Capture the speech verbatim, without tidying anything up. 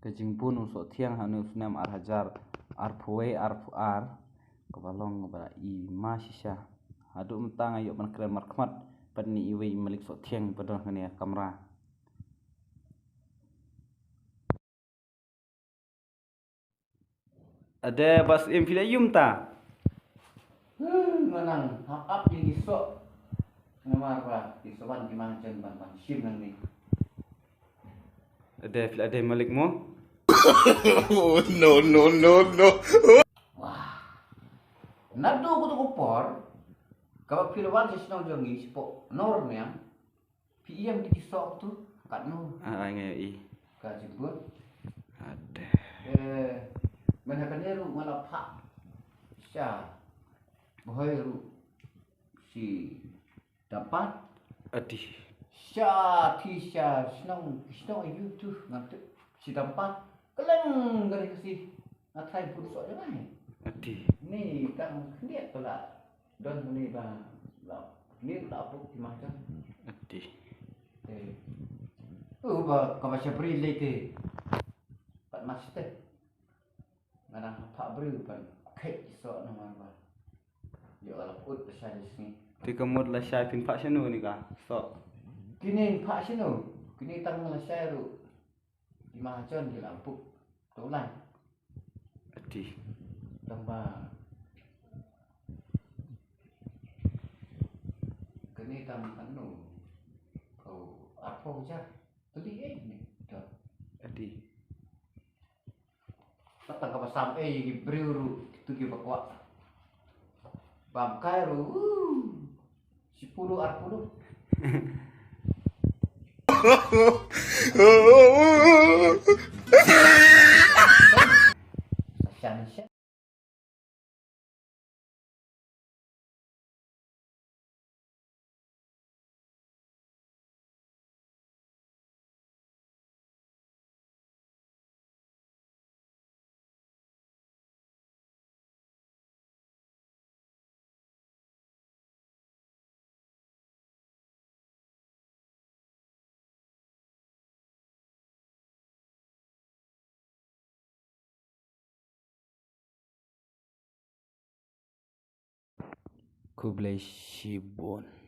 Ka jingbun u Sohthiang ha une u snem ar hajar arphew wei arphew ar, kaba long kaba la i ma shisha. Haduh mynta nga ïoh ban kren markhmat bad ine iwei i Malik Sohthiang ba don ha kane ka kamra. Ade bas im phi la ïum ta. Huh, nga nang hap ap ïa ki soh. Namar ba ki soh ban ki mang chen ban ban shim nangne. Ade phi la dei Malik mo? Oh, no, no, no, no. Wah. Naduh kato ka por kaba phi la wan sha shnong jong ngi shapoh Norniang. Phi ïam da ki soh tu, katno? Ah, ai nga ïohi. Ka jingbun. Ade. Eh, mynta kane ruh nga la phah sha Bhoi ruh shi Dampat. Ade. Sha, phi sha shnong, shnong aïu tu nga tip, shi Dampat. Kylleng ka ri Khasi. Nga tharai bun soh jong ngi. Ade. Ni tang khyndiat pala. Don mane ba la, ni la puk ki mah kan. Ade. Eh. Oh, ba kaba sha bri lei te. Pat mas te. Nga dang hap briew ban kheit ki soh namar ba ïoh la put ba shai sngi. Te ka mut la shai phin phah shano kane ka soh? Kine phah shano? Kine tang la shai ruh. Ki mahajon ki la puk. To lai. Ade. Tang ba kane tang katno? Ko arphew hajar. Beli eh ni. To. Ade. Kata kaba sam eh ki briew ruh kitu kiba kwah. Bam kai ruh. Shiphew arphew. Shan shan. Khublei shibun.